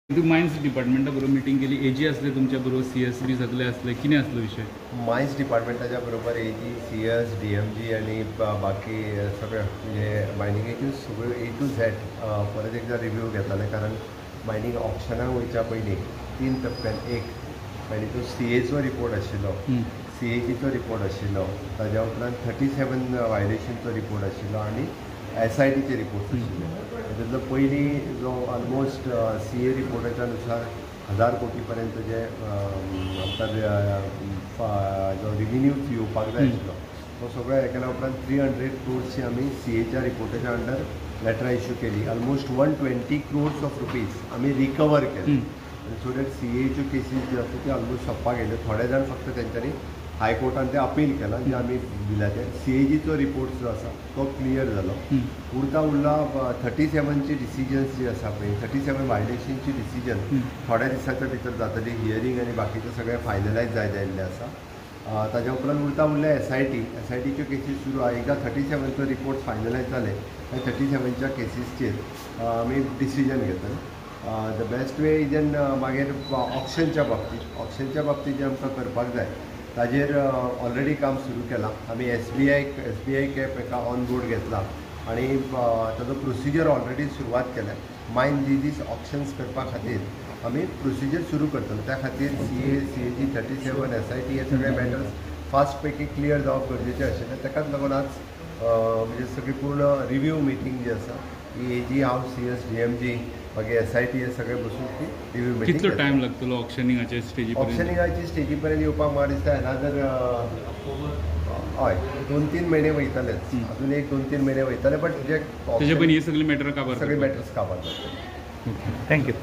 तूं मायन्स डिपार्टमेंटा बरोबर मिटींग केली, एजी आसले तुमच्या बरोबर, सी एस बी सगळे आसले, कितें आसलो विशय? मायन्स डिपार्टमेंटाच्या बरोबर AG, CS, DMG आनी बाकी सगळे, म्हणजे मायनिंगेच्यो सगळ्यो ए टू झॅड परत एकदा रिव्यू घेताले, कारण मायनींग ऑक्शनाक वयच्या पयलीं तीन टप्प्यान, एक मागीर तो सीएचो रिपोर्ट आशिल्लो, सीएजीचो रिपोर्ट आशिल्लो, ताज्या उपरांत 37 व्हायलेशनचो रिपोर्ट आशिल्लो आनी एसआयटीचे रिपोर्ट आशिल्ले. तातूंतलो पयलीं जो ऑलमोस्ट सीए रिपोर्टाच्या नुसार 1000 कोटी पर्यंत जे आमकां जो रिव्हेन्यू येवपाक जाय आशिल्लो, तो सगळो हे केल्या उपरांत 300 क्रोर्सची आमी सीएच्या रिपोर्टाच्या अंडर लेटरां इश्यू केली. Almost 120 crores of rupees आमी रिकवर केले आनी सो that सीएच्यो केसीस ज्यो आसा त्यो ऑलमोस्ट सोंपपाक येयल्यो. थोडे जाण फक्त तेंच्यांनी हायकोर्टान ते अपील केलां, जे आमी दिल्या ते. सीएजीचो रिपोर्ट जो आसा तो क्लियर जालो. उरता उरला 37ची डिसिजन्स जी आसा पळय, 37 व्हायलेशनची डिसिजन थोड्या दिसाच्या भितर जातली. हियरींग आनी बाकीचें सगळें फायनलायज जायत आयिल्लें आसा. ताज्या उपरांत उरता उरल्या एसआयटी. एसआयटीच्यो केसीस सुरू आहा. एकदां 37चो रिपोर्ट फायनलायज जाले काय 37च्या केसीसचेर आमी डिसिजन घेतले. The best way is an मागीर ऑक्शनच्या बाबतींत जें आमकां करपाक जाय ताजेर ऑलरेडी काम सुरू केलां आमी. एसबीआय कॅप एका ऑन बोर्ड घेतला आनी ताजो प्रोसिजर ऑलरेडी सुरवात केल्या. मायन लिजीस ऑक्शन्स करपा खातीर आमी प्रोसिजर सुरू करतले. त्या खातीर CA, CAG, 37, SIT हे सगळे मॅटर्स फास्ट पैकी क्लियर जावप गरजेचें आशिल्लें. ताकाच लागून आज म्हणजे सगळी पूर्ण रिव्यू मिटींग जी आसा ही एजी, हांव, सीएस, डीएमजी, मागीर एसआयटी हे सगळे बसून ती रिव्यू मिटींग. कितलो टायम लागतलो ऑक्शनिंगाचे स्टेजी पर्यंत? ऑक्शनिंगाची स्टेजी पर्यंत येवपाक म्हाका दिसता एनादर, हय, 2-3 म्हयने वयतलेच. अजून एक 2-3 म्हयने वयतले, बट जे तेजे पयलीं ही सगळी मॅटर काबार सगळे मॅटर्स काबार जातले. ओके. Thank you.